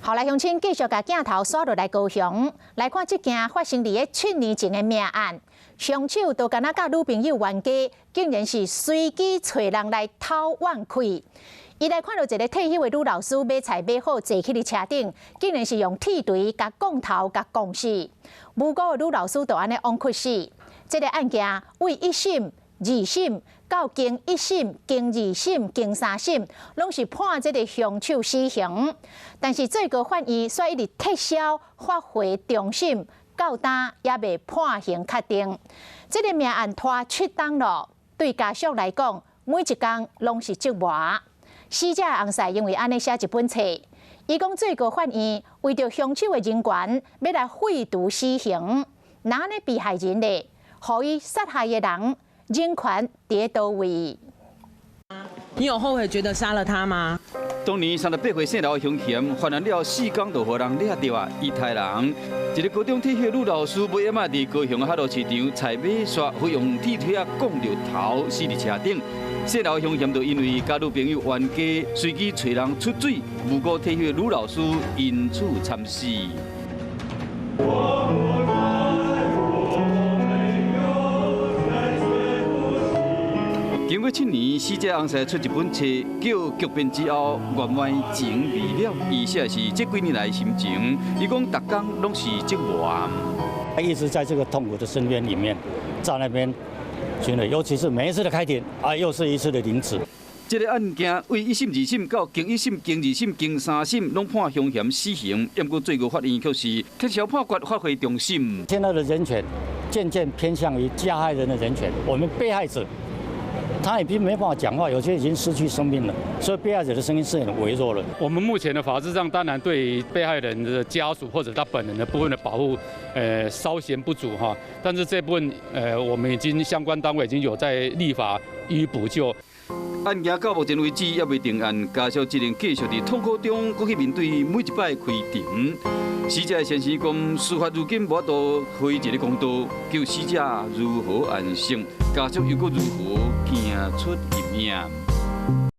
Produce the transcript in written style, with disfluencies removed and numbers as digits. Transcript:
好來，鄉親繼續共鏡頭紲落來高雄，來看這件發生佇咧7年前的命案。兇手都敢若佮女朋友冤家，竟然是隨機揣人來偷冤氣。伊來看到一个退休的女老師買菜買好坐去佇車頂，竟然是用鐵錘共摃頭共摃死。無辜的女老師就按呢枉屈死。這个案件為一審、二審到經一審、經二審、經三審，攏是判這个兇手死刑。但是最高法院卻一直撤銷發回重審，到今猶未判刑確定。這个命案拖7冬囉，對家屬來講，每一工攏是折磨。死者翁婿因為按呢寫一本冊，伊講最高法院為著兇手的人權，欲來廢除死刑，若按呢被害人咧，予伊殺害的人人權佇佗位？你有後悔覺得殺了他嗎？當年38歲姓劉的兇嫌，犯案了4工就予人掠著啊！伊刣人，一个高中退休女老師買仔仔佇高雄哈囉市場菜買煞，予用鐵錘仔摃著頭，死佇車頂。姓劉兇嫌就因為佮女朋友冤家，隨機揣人出嘴，無辜退休的女老師因此慘死。我不愛，我沒有再說不經過7年，死者翁婿出一本冊，叫《劇變之後，願望情未了》，伊寫的是這幾年來的心情。伊講，逐工攏是折磨。他一直在這個痛苦的深淵裡面，在那邊，覺得尤其是每一次的開庭啊，又是一次的凌遲。這个案件為一審、二審到經一審、經二審、經三審，攏判兇嫌死刑。不過最高法院卻是撤銷判決，發回重審。現在的人權漸漸偏向於加害人的人權，我們被害者，他已經沒辦法講話，有些已經失去生命了，所以被害者的聲音是很微弱的。我們目前的法制上，當然對於被害人的家屬或者他本人的部分的保護，稍嫌不足哈。但是這部分，我們已經相關單位已經有在立法予以補救。案件到目前為止猶未定案，家屬只能繼續佇痛苦中，閣去面對每一擺開庭。死者的先生講，司法如今無法度予伊一个公道，叫死者如何安息？家屬又閣如何行出陰影？